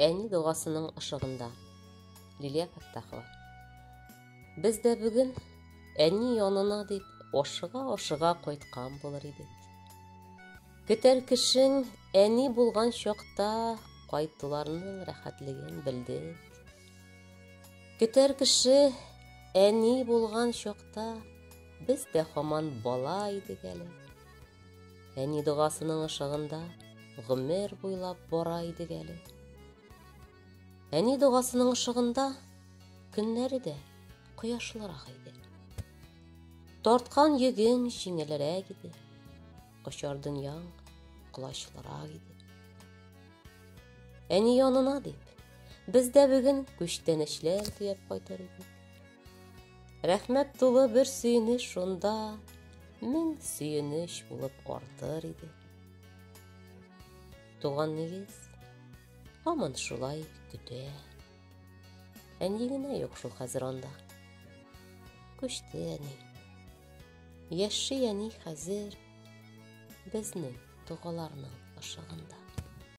Әни догасының ышыгында. Лилия Фәттахова. Без дә бүген әни янына дип ашыга-ашыга кайткан булыр идек. Көтәр кешең әни булган чакта кайтуларның рәхәтлеген белдек. Көтәр кеше әни булган чакта без дә һаман бала идек әле. Әни догасының ышыгында гомер буйлап бара идек әле. Әни догасының ышыгында көннәре дә кояшлырак иде. Тарткан йөгең җиңелрәк иде. Очар дөньяң колачлырак иде. Әни янына дип, без дә бүген күчтәнәчләр төяп кайтыр идек. Рәхмәт тулы бер сөенеч шунда мең сөенеч булып артыр иде. Туган нигез һаман шулай көтә. Әни генә юк шул хәзер анда. Күчте әни. Яши әни хәзер безнең догаларның ышыгында.